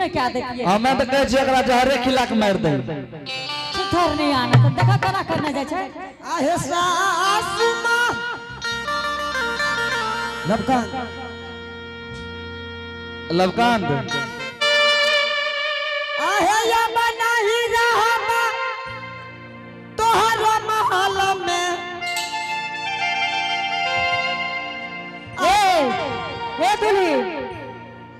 नहि कए दैतियै। हमे तऽ कहै छियै एकरा जहरे खिला के मारि दही। सुथर नहि आना तऽ देखा केना करने जाइ छै। आहे सासु माँ लवकांत। लवकांत। आहे या बनाही रहबा तोहर महल में। ए ए दुल्ही,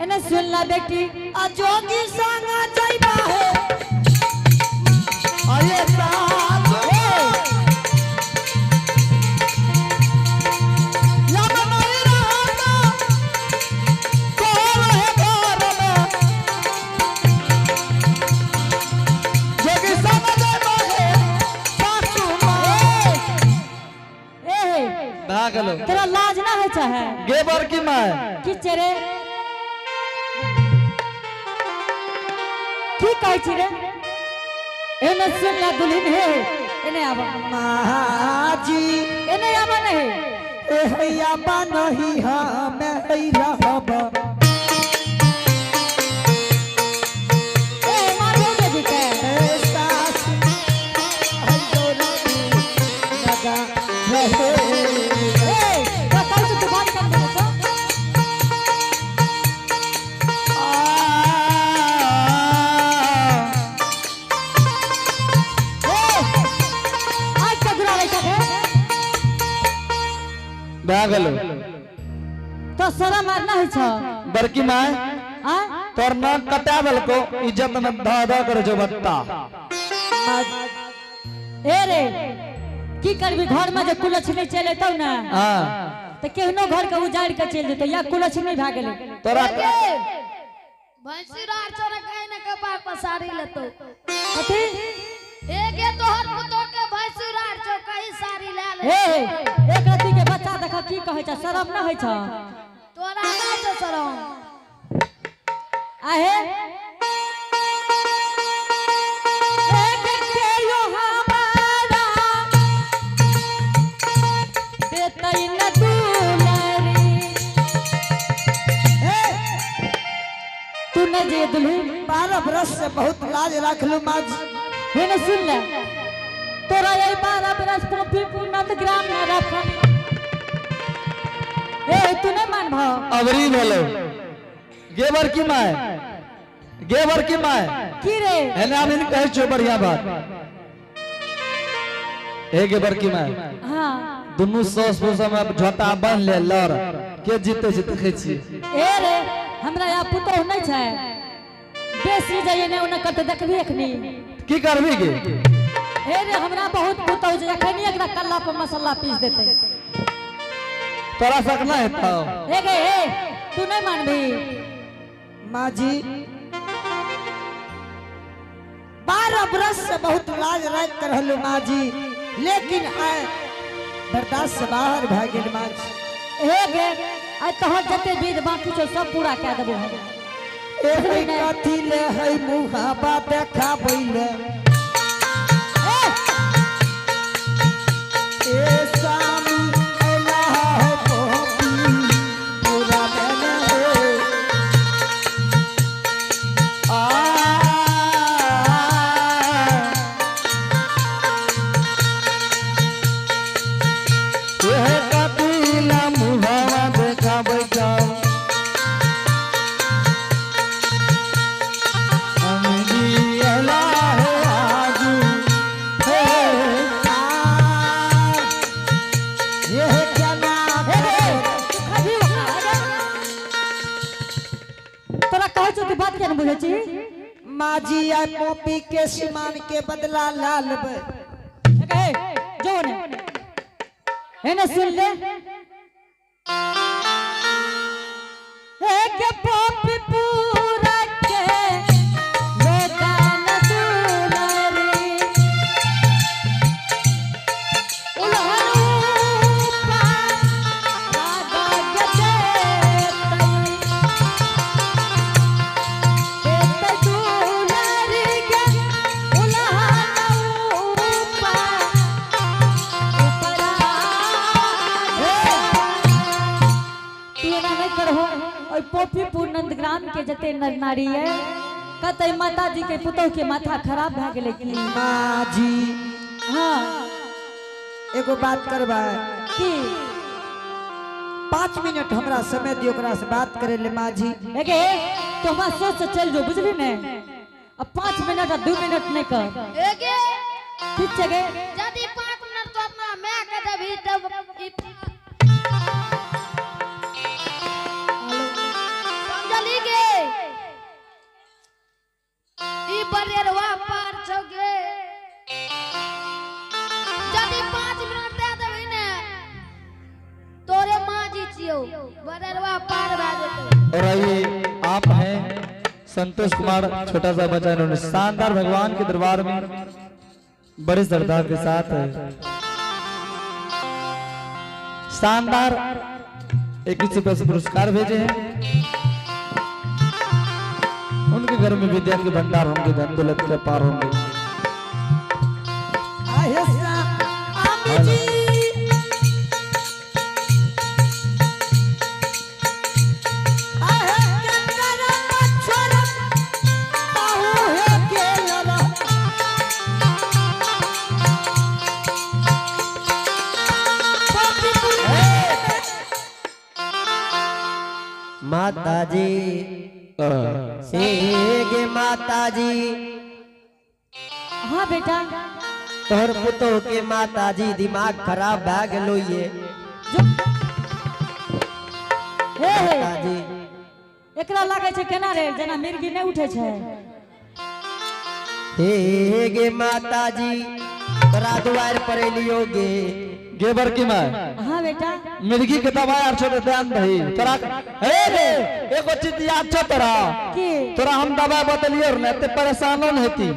एने सुन ला बेटी। आ जोगी संग जइबा हे। आये सासु या बनाही रहबा तोहर हे घर में। जोगी संग जइबा हे सासु माँ। ए भए गेलो। तोरा लाज ना होइ छै? गे बड़की माय। की छै रे? की कहै छी रे? एने सुन ला दुल्हन, हे एने आब। माजी। एने आब। नहीं। ए या बनही हम रहब। ए मारबो बेटी के। ए सासु हई गोरी लगा रहे। ए तोरा कहै छी तू बात कर दे तो। ए आज तक गुरा छै। भए गेलो। तो शरम आर ना होइ छ? बड़की माय। आ तोर नाक कटा देलको, इज्जत में धा धा करे छौ बत्ता। ए रे, की करबी? घर में जे कुलक्षणी चलि एतौ ने तऽ केहनो घर के उजाड़ि के चलि जेतौ। या कुलक्षणी भए गेलै। तोरा भैंसुर आर चोरा कहीं ना कपार पसारी लेतो। कथी? एके तोहर पुतो के भैंसुर आर चो कहीं साड़ी ले ले। हे एक रत्ती के बच्चा देख की कहै छ, शरम ना होइ छ? तोरा नहीं छौ शरम। आहे एक केयो हमारा देतै न दुलारी। ए तू न जे दुल्ही। 12 बरस से बहुत लाज रखलू माँ जी। हे न सुन ले, तोरा यही 12 बरस पोपीपुर नंदग्राम में रखल। ए तू नहीं मान भाव। अबरी भेलो। गे बड़की माय, गे बड़की माय। की रे? एने हम कहै छियौ बढ़िया बात। हे गे बड़की माय। हाँ। दुनू सास बहू में झोटा बान्हि ले, लड़ के जीते छै देखै छियै। ए रे, हमरा यहाँ पुतोह नहीं छै, बेसी जाइए ने ओने करते देखबी एखनी। की करबी गे? ए रे, हमरा बहुत पुतोह छै, एखनी एकरा कल्ला पर मसाला पीस देते। तोरा शक ना हेतौ। ए गे, ए तू नहीं मानबी? माँ जी, 12 बरस से बहुत लाज रख कर रहलू माँ जी, लेकिन आय बर्दाश्त से बाहर भए गेल माँ जी। ए गे, आइ तोहर जते विध बाकी छौ सब पूरा कए देबो हम। ए कथी ले है मुहाबा देखाबै ले? ए ए स्वामी अइला है पोपी पूरा देने हे। आ एह कपिला मुहावा देखाबै छौ। हम जियला हे आजू हे। आ ये क्या नाम? ए गे, तू खबी ओकरा, ए गे। तोरा कहै छौ, तू बात किया नहीं बुझै छी? माँ जी, आय पोपी के सिमान के बदला ला लेबै। ए गे, जो ने एने सुन ले। एक पोपी पूरा के लोकान दुलारी, उलहन ऊपर रागा के देतै, देतै दुलारी के उलहन ऊपर ऊपर। तू एना नहीं करहो। और पोपीपुर नंदग्राम के जते नर नारी है कतै माता जी के पुतोह के माथा खराब भए गेलै की? माँ जी। हाँ। एगो बात करबा। की? 5 मिनट हमरा समय दियो ओकरा से बात करे ले माँ जी। एगे तो हमरा सोच से चल जो, बुझली ने? अब 5 मिनट आ 2 मिनट नहीं कर। एगे ठीक छै गे? यदि 5 मिनट तो अपना my के देबही तब ई समझली गे? ई बरेरवा पार छौ गे। यदि 5 मिनट दे देबही ने तोरे माँ जी छियौ, बरेरवा पार भए जेतौ। और आइए आप हैं संतोष कुमार, छोटा सा बच्चा, इन्होंने शानदार भगवान के दरबार में बड़े सरदार के साथ शानदार 21 रुपये से पुरस्कार भेजे हैं। उनके घर में विद्या के भंडार होंगे, धन दौलत के पार होंगे। आहे स्वामी जी। आहे केकरा छोड़ ताहू हे गेल रह। माता जी से गे माता जी। हाँ बेटा। तोहर पुतोह के माता जी दिमाग खराब भए गेलो ये। जो हे हे। माता जी। एकरा लागै छै केना रे जेना मिर्गी नहीं उठे छै। हे गे माता जी तोरा दुआर पर एलियो गे। गे बड़की माय। हाँ बेटा। मिर्गी के दवाई आर छोटे ध्यान दही तोरा। हे रे एगो चीज याद छो तोरा? की? तोरा हम दवाई बतलियो ने ते परेशानो न हेती।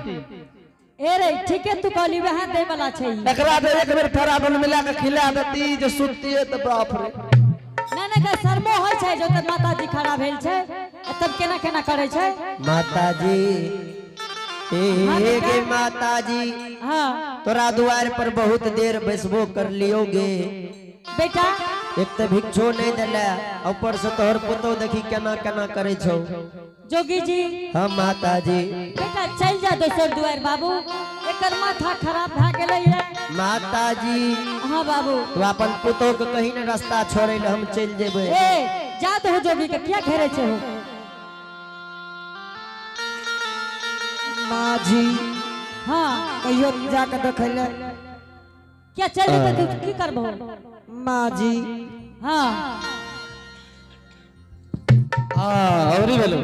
ए रे ठीके तू कहली, वएह दै वाला छै ई। एकरा दे एक बेर फेराडोल मिला के खिला देती जे सुतती त बाप रे। नहीं नहीं के शर्मो होय छै जो ते माता जी खड़ा भेल छै आ तब केना केना करे छै। माता जी हे गे माता जी। हाँ। तोरा दुआर पर बहुत देर बैसबो कर लियो गे। बेटा। एक तो भिक्षो नहीं देले, ऊपर से तोहर पुतोह देखी केना केना करे छौ। जोगी जी। हाँ माता जी। बेटा चल जा दोसर दुआर बाबू, एकर माथा खराब भए गेलै रे। माता जी। हाँ बाबू। तू अपन पुतोह के कहीं न रास्ता छोड़े ले, हम चल जेबै। ए जा दो जोगी के, किया घेरे छे हो? माँ जी। हाँ। कहियो जाके देखै ले। क्या चल जेतै तू की करबो? माँ जी। हाँ। हाँ औरी भेलो।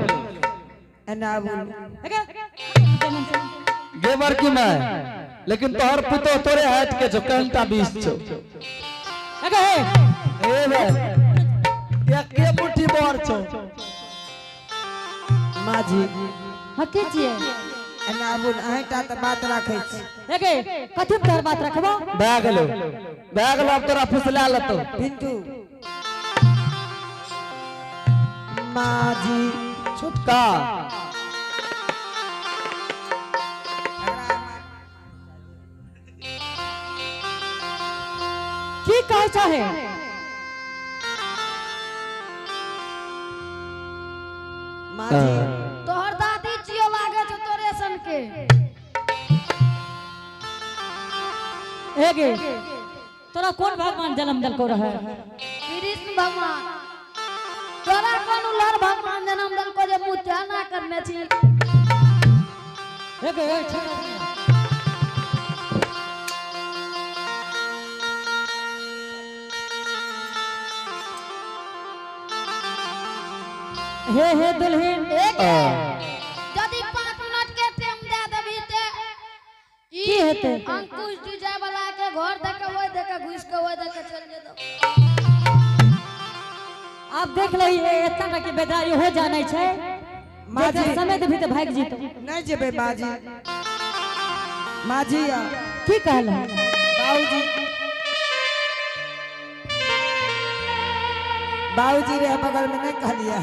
एना आबू। गे बड़की माय लेकिन तोहर पुतोह तोरे हाथ के छौ, कंटा 20 छौ। अगे हे। ए बे एके मुट्ठी बर छौ। माँ जी। हाँ की छियै? एना आबू, अहींटा तऽ बात राखै छी। अगे कथी तोहर बात रखबो? भए गेलो भए गेलो, अब तोरा फुसला लेतौ। पिंटू। माँ जी। छोटका। की कहै चाहे? माँ जी। तोहर दादी छियो लागे छौ तोरे सन के। एगे तोरा कौन भगवान जन्म देलको रहे? कृष्ण भगवान। तोरा कौन उलहर भगवान जन्म देलको जे मुँह ना करने छी? एगे ए ठीक। हे हे दुल्हन। एगे यदि 5 मिनट के टाइम दे देबही ते की हेतै? अंकुश डीजे वाला के घर देके ओहि देके घुसि के ओहि देके चलि जेतौ। आप देख लही एतना के बेदारी हो जानै छै। माँ जी। समय देबही तऽ भागि जेतौ। नहीं जेबै माँ जी। माँ जी आ। की कहलह? बाबूजी। बाबूजी रे बगल में नहीं कहलिए।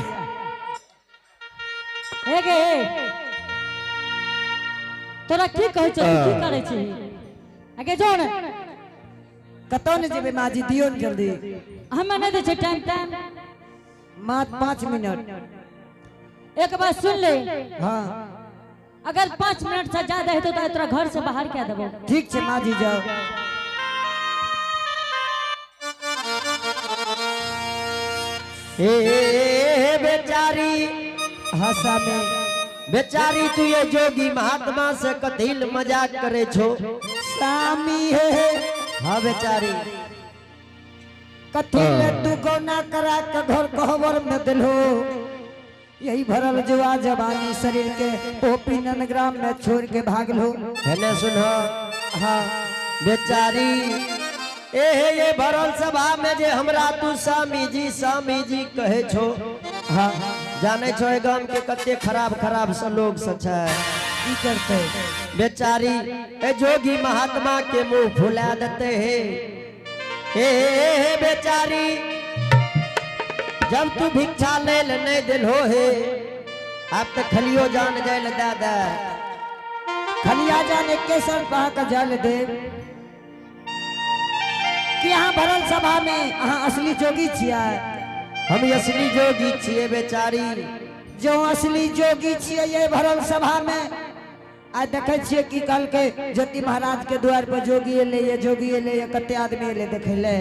हे गे तोरा की कहै छौ, तू की करै छी? आगे जो ने। कतौ नहीं जेबै माँ जी, दियौ ने जल्दी। हमे नहीं दै छै टाइम टाइम। माँ 5 मिनट। एक बार सुन ले। हाँ। अगर 5 मिनट से ज्यादा हेतौ तो तोरा घर से बाहर कए देबो। ठीक छै माँ जी जाओ। हे बेचारी। हाँ स्वामी। बेचारी तू ये जोगी महात्मा से कथिल मजाक करे छो। स्वामी हे। हाँ बेचारी। कथी ले तू गौना करा के घर कहबर में दिलो, यही भरल जुआ जवानी शरीर के ओपी नंदग्राम में छोड़ के भाग लो। हेने सुनो। हाँ बेचारी ए हे ये भरल सभा में जे हमरा तू स्वामी जी कहे छो। हाँ जाने छो गाम के कते खराब खराब से लोग सब छै। की करते बेचारी ए जोगी महात्मा के मुंह फुला देते हे। हे हे बेचारी जब तू भिक्षा ले ले नहीं दिलो हे, आप तो खलियो जान जाए ले दादा। खलिया जान के सर पहा का जल दे कि यहाँ भरल सभा में अहाँ असली जोगी छियै। हम असली जोगी छियै बेचारी। जो असली जोगी छियै ये भरल सभा में आ देखे छियै कि कहलकै ज्योति महाराज के द्वार पर जोगी एलै ये, जोगी एलै ये, कते आदमी एलै देखै ले।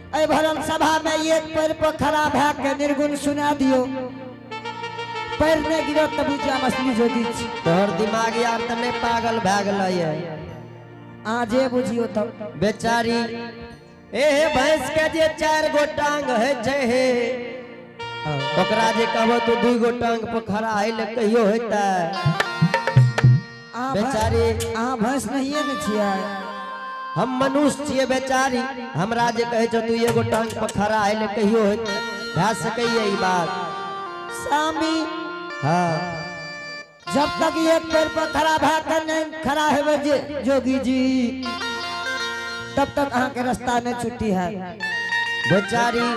एहि भरल सभा में एक पैर पर खड़ा भए के निर्गुण सुना दियौ, पैर नहि गिरत तऽ बुझियौ हम असली जोगी छी। तोहर दिमाग यार तऽ नहि पागल भए गेलै ये। अहाँ जे बुझियौ तब। बेचारी ए हे भैंस के जे 4 गो टांग है छै हे, ओकरा जे कहबो तो 2 गो टांग पर खड़ा है ले कहियो हेतै। बेचारी अहाँ भैंस नहिये ने छियै। हम मनुष्य छियै बेचारी, हमरा जे कहै छौ तू एगो टांग पर खड़ा है ले कहियो हेतै, भए सकैए ई बात। स्वामी हाँ जब तक एक पैर पर खड़ा भए के नहीं खड़ा हेबै जे जोगी जी, तब तक अहाँ के रास्ता नहीं छुट्टी है। बेचारी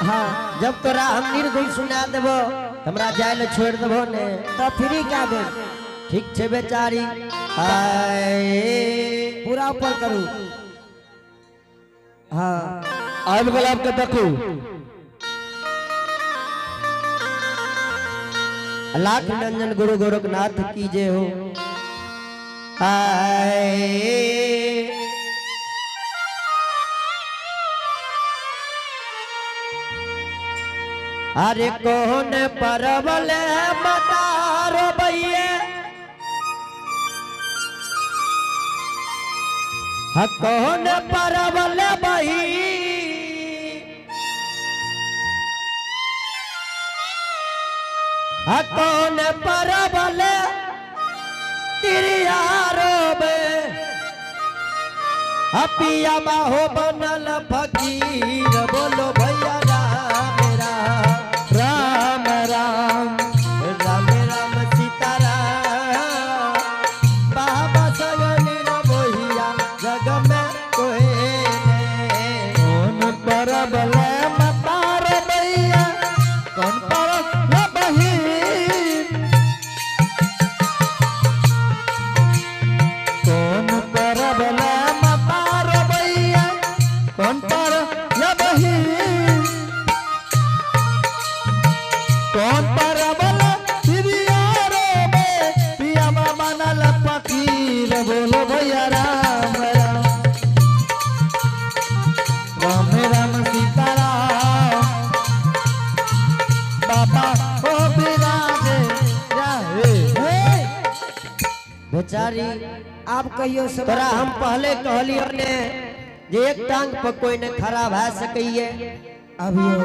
हाँ जब तोरा हम निर्गुण सुना देबो हमरा जाय ले छोड़ देबो ने, तब फ्री क्या देब। ठीक छै बेचारी। आए पूरा ऊपर करू। हाँ आबि गेल आपके देखू। लाख रंजन गुरु गोरखनाथ की जय हो। आए अरे कौन परवल मतारो भैया, कौन परवल बही, कौन परवल तिरिया रोबे, पिया बाहो बनल फकीर, बोलो भैया राम राम राम राम राम राम सीता राम, बाबा सगन बोहिया जग में कोई नहीं। कौन परबल मतार भैया, कौन परबल बहिन, कौन परबल मतार भैया, कौन परबल बहिन, कौन परबल पिरिया रोबे, पिया बनल फकीर, बोलो भैया राम राम राम राम सीता राम, बाबा ओ विराजे जाहे। बेचारी आप कहियो सब। तोरा हम पहले कहलियो ने जे एक टांग पर कोई ने खड़ा भए सकैये। अभियो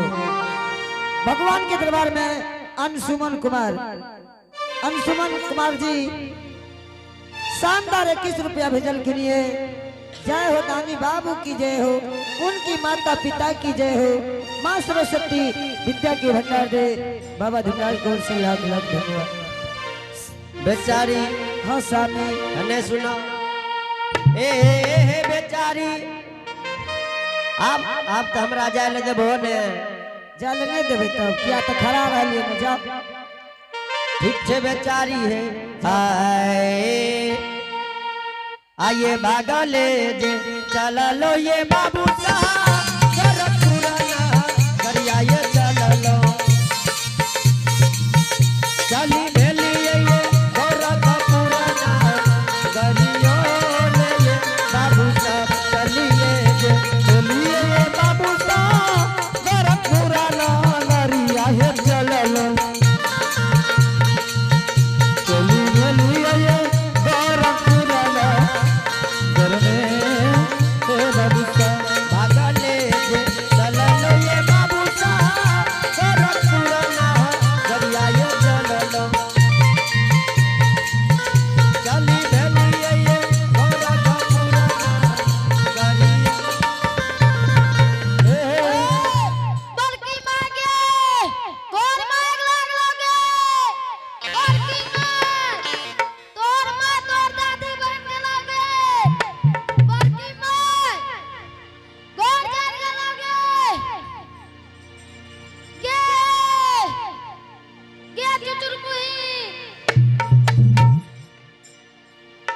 भगवान के दरबार में अंशुमन कुमार, अंशुमन कुमार जी शानदार 21 रुपया भेजल के लिए। जय हो दानी बाबू की जय हो, उनकी माता पिता की जय हो, माँ सरस्वती विद्या के भंडार दे बाबा धुंधार की ओर से लाख लाख धन्यवाद। बेचारी हाँ स्वामी। हने सुनो ए ए ए हे बेचारी, आप तो हमरा जाय ले देबो ने। जल नहीं देबे तब किया तो खड़ा रहलिए ने, जाओ। ठीक छे बेचारी है। आए आइए भागले जे चललो ये बाबू साहब, करिया ये चललो चली भेलिए ये गोरखपुर।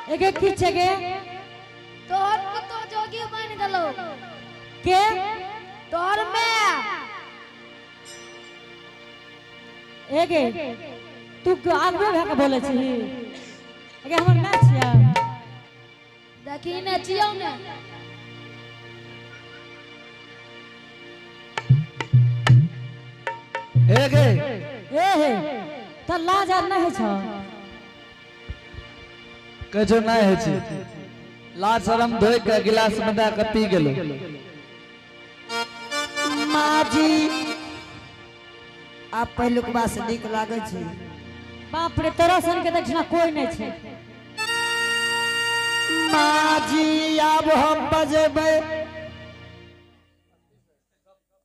एगे की छे गे? तोहर पुतो जोगी बन गेलो। के? तोहर मैं। एगे तू आगू भए के बोले छी? एगे हमर my छियै? देखी ने छियौ ने। एगे ए हे त लाज आर नहि होइ छौ? कहियो नहि होइ छै। लाज शरम धोइ के गिलास में दए के पी गेलो। माँ जी आब पहिलुकबा से नीक लागै छै। बाप रे, तोरा सन के दक्षिणा कोई नहीं छै। माँ जी आब हम बजेबै,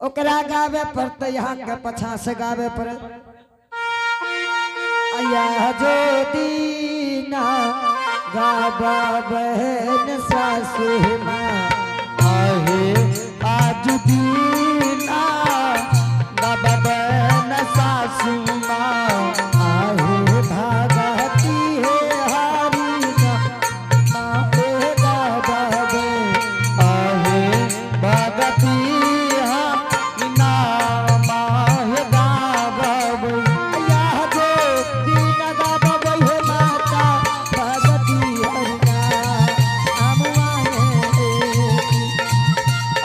ओकरा गावे पड़तै, यहाँ के पछा से गावे पड़त। अया जो दीना गाबा बहन सासु माँ, आहे आज दीना गाबा बहन सासु माँ, आहे भागती है हरी माँ गाबा बहन, आहे भगती हरी माँ गाबा। अया जो दीना गाबा बहे माता भगती हरिना आमुआए।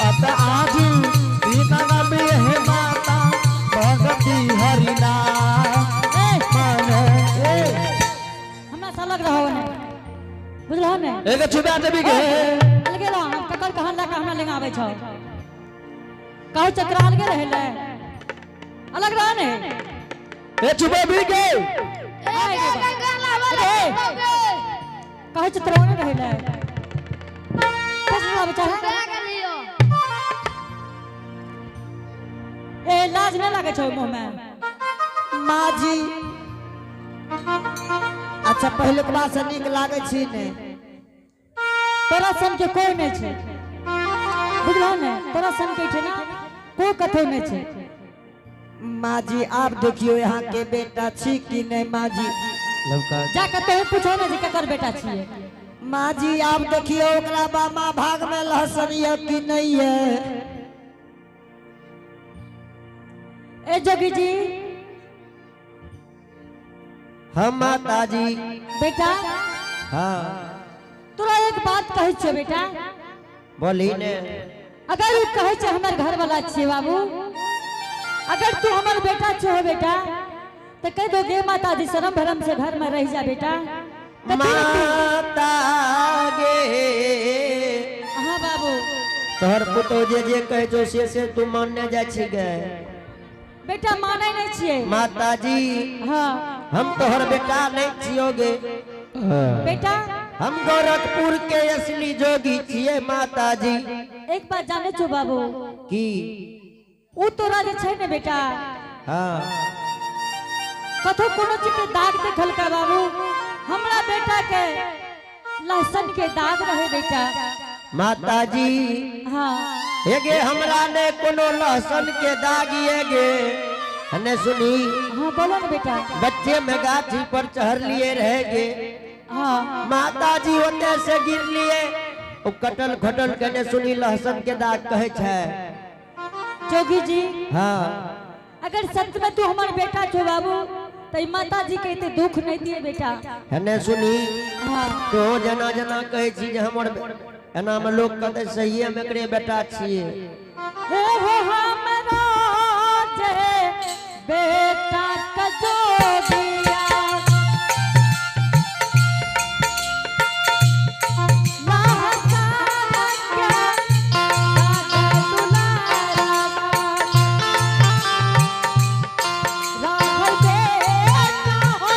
अत आज दीना गाबे हे माता भगती हरिना मन। हमरा से अलग रहो ने, बुझलहो ने? एगे छुबा देबी गे। अलगे रहो। हम ककर कहन लए के हमरा लग आबै छौ? कहै छै तोरा अलगे रहै ले, अलग रह ने। ए छुबेबी गे। ए गे गला वाला गे। कहै छै तोरा ओने रहै ले, कैसे आबै छौ? दे गेलियो। ए लाज नहि लागै छौ मुँह में? माँ जी अच्छा पहिलुकबा से नीक लागै छी ने? तोरा सन के कोई नहीं छै, बुझलहो ने? तोरा सन के छै ना कोई कथो नहीं छै। माँ जी आब देखियो यहाँ के बेटा छी कि नहीं माँ जी। लवका जा के तोहे पूछो ने जे केकर बेटा छियै। माँ जी आब देखियो ओकरा बामा भाग में लहसुन ये कि नहीं है। ए जोगी जी। हम माता जी। बेटा। हाँ। तोरा एक बात कहै छियो बेटा। बोली ने। अगर उ कहै छै हमर घर वाला छियै बाबू, अगर तू हमर बेटा छो बेटा, तो कह दो गे माता जी शरम भरम से घर में रह जा बेटा। कथी ले तू? माता गे। हाँ बाबू। तोहर पुतो जे जे कहै छौ से तू मानने जाइ छी गे? बेटा मानै नहीं छियै। माता जी। हाँ। हम तोहर बेटा नहीं छियो गे। बेटा। हम गोरखपुर के असली जोगी छियै माता जी। एक बात जाने छो बाबू? की? उ तोरा जे छै ने बेटा, हाँ। कथो कोनो चीज के दाग देखलका बाबू, हमरा बेटा के लहसुन के दाग रहे बेटा। माता जी। हाँ। एगे हमरा ने कोनो लहसुन के दाग एगे हने सुनी। हाँ बोलो ना बेटा। बच्चे में गाछी पर चढ़ लिए रहेगे। हाँ। माता जी ओते से गिर लिए, ओ कटल खटल के ने सुनी लहसुन के दाग कहे छै। जोगी जी। हाँ। अगर सच में तू हमार बेटा छो बाबू, तो माता जी के इते दुख नहीं दिए बेटा। हने सुनी। हाँ। तो जना जना कहे छी जे हमर एना में लोग कहते सही हम एकरे बेटा छिए। हे हो हमरा जे बेटा का जोगिया, लहसुन के दाग दुलारा, राखल बेटा हो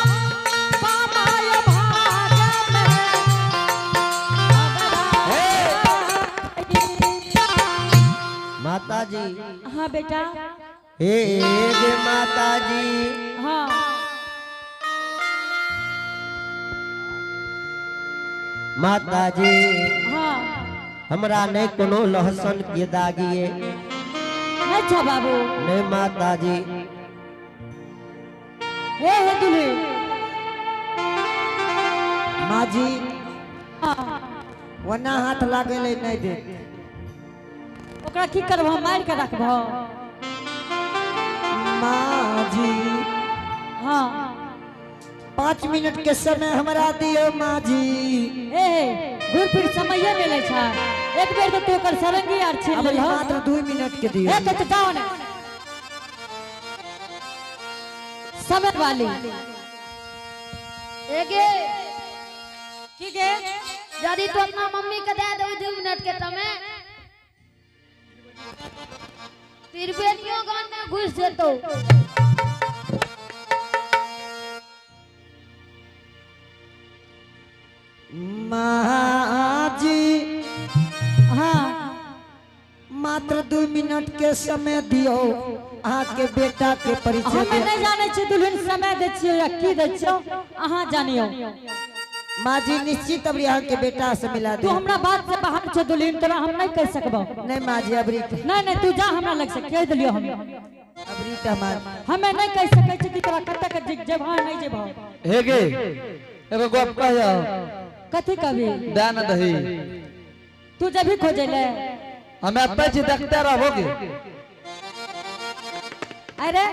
बामाय भाग में। माता जी। हाँ बेटा। हे गे माता जी। हाँ। माता जी। हाँ। हमरा नहीं कोनो लहसुन के दागिए। अच्छा बाबू। नहीं माता जी। हे हे दुल्हे। माँ जी। ओना हाथ लागे ले नहीं दे। ओकरा की करबो, मार के रखबो? माँ जी। हाँ। 5 मिनट के समय हमरा दियो माँ जी। ए घूर फिर समय मिले छा। एक बेर तो तू ओकर सरंगी आर छीन अब लेलहो। मात्र 2 मिनट के दियो। ए तो जाओ ने समय वाली। एगे की गे? यदि तू अपना मम्मी के दे देबी 2 मिनट के समय, त्रिवेणियों गान में घुस जेतो। माँ जी। हाँ। मात्र 2 मिनट के समय दियो, अहाँ के बेटा के परिचय हम दियो। नहीं जाने छी दुल्हन समय दै छियो या की दै छियो, अहाँ जानियो। माँ जी निश्चित अबरी अहाँ के बेटा से मिला तू दे। हमरा बात से बाहर छो दुल्हन, तोरा हम नहीं कह सकबो। नहीं माँ जी अबरी नहीं नहीं तू जा हमरा लग से, कह दिलियो हम। अबरी त माँ हमें नहीं कह सकै छी कि तोरा कतऽ के जेबहो नहीं जेबहो। हे गे एगो गप कहियो। कथी कहबी? दे न दही। तू जब भी खोजे ले। हमें अत्ते छी देखते रहोगे। अरे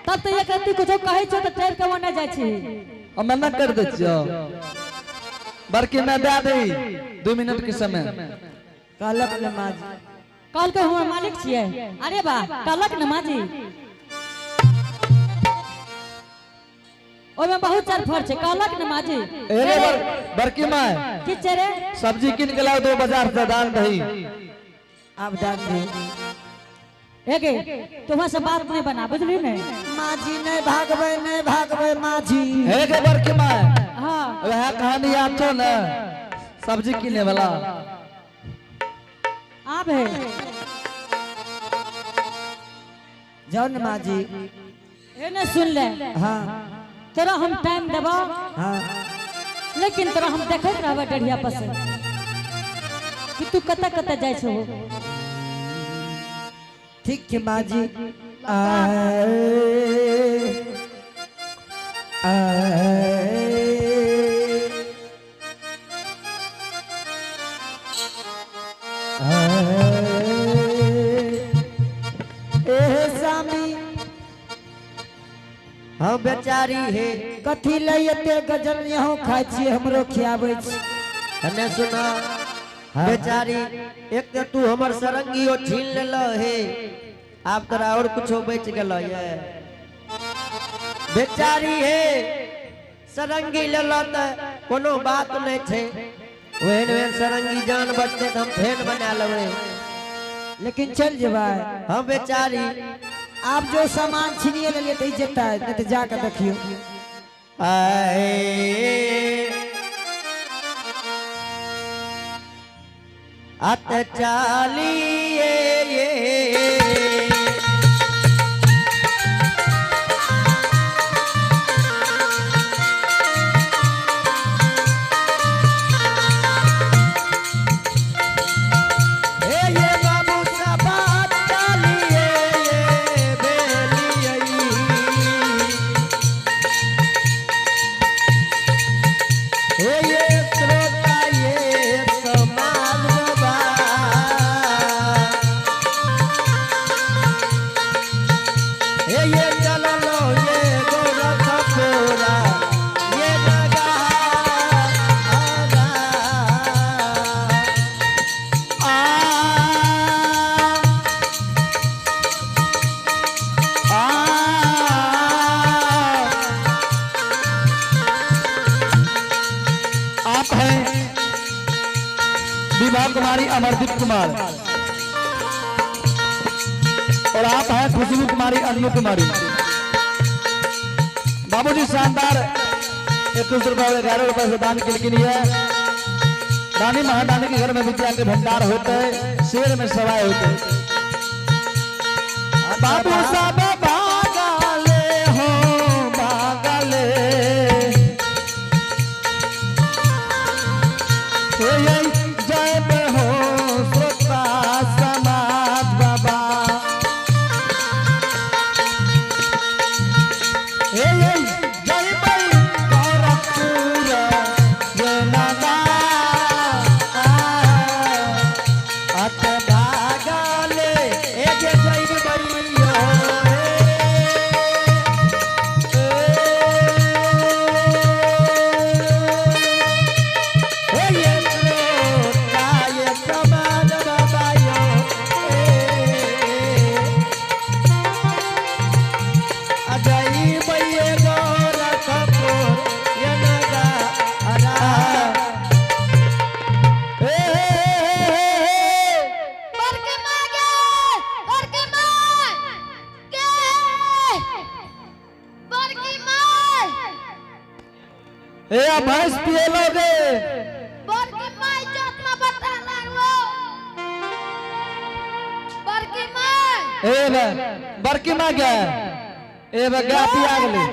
तब तो एक रत्ती कुछो कहै छो तो टेर के ओने जाइ छी। हम मना कर दै छियो। बल्कि मैं दे दही 2 मिनट के समय। कहलक न माँ जी। कहलकै हमर मालिक छियै। अरे बा कहलक न माँ जी। ओहिमे बहुत चार फर छै। कहलक न माँ जी। ए रे बड़की माय। की छै रे? सब्जी किन के लाओ 2 बाजार से दाल दही। आब दाल दही। ए गे तुम्हारा से बात नहीं बना बुझली ने? माँ जी नहीं भागबै, नहीं भागबै माँ जी। हे गे बड़की माय। हाँ। वह कहानी याद छो न, सब्जी किने वाला। आब है। जाओ न माँ जी। ए ने सुन ले। हाँ। तोरा हम टाइम देबो। हाँ। लेकिन तोरा हम देखैत रहबै डढ़िया पर से कि तू कतऽ कतऽ जाइ छहो। ठीक छै माँ जी। आए, आए। ए स्वामी। हम बेचारी हे। कथी ले एते गजल यहाँ खाइ छियै, हमरो खियाबै छी। हने सुना बेचारी, एक तो तू हमर सरंगियो छीन लेलो हे, आब तोरा और कुछो बच गेलो ये। बेचारी हे सरंगी लेलो त कोनो बात नहीं छे, ओहन ओहन सरंगी जान बचते त हम फेन बना लेबै। लेकिन चल जेबै। हम बेचारी। आप जो सामान छीनिए लेलिए तो जेता है, नहीं तो जाके देखियो। आए अत चालिए ये कुमारी अमरदीप कुमार और आप हैं खुशबू कुमारी अन्नू कुमारी। बाबूजी शानदार 21 रुपए और 11 रुपए से दान के लिए दानी महादानी के घर में विद्या के भंडार होते हैं, शेर में सवाए होते हैं। बाबू साहब भागाले हो भागाले, जय हो श्रोता समाज बाबा। जय गोरखपुर जय नाना। ए बे बड़की माँ के ए बे गाय पिया गेलै।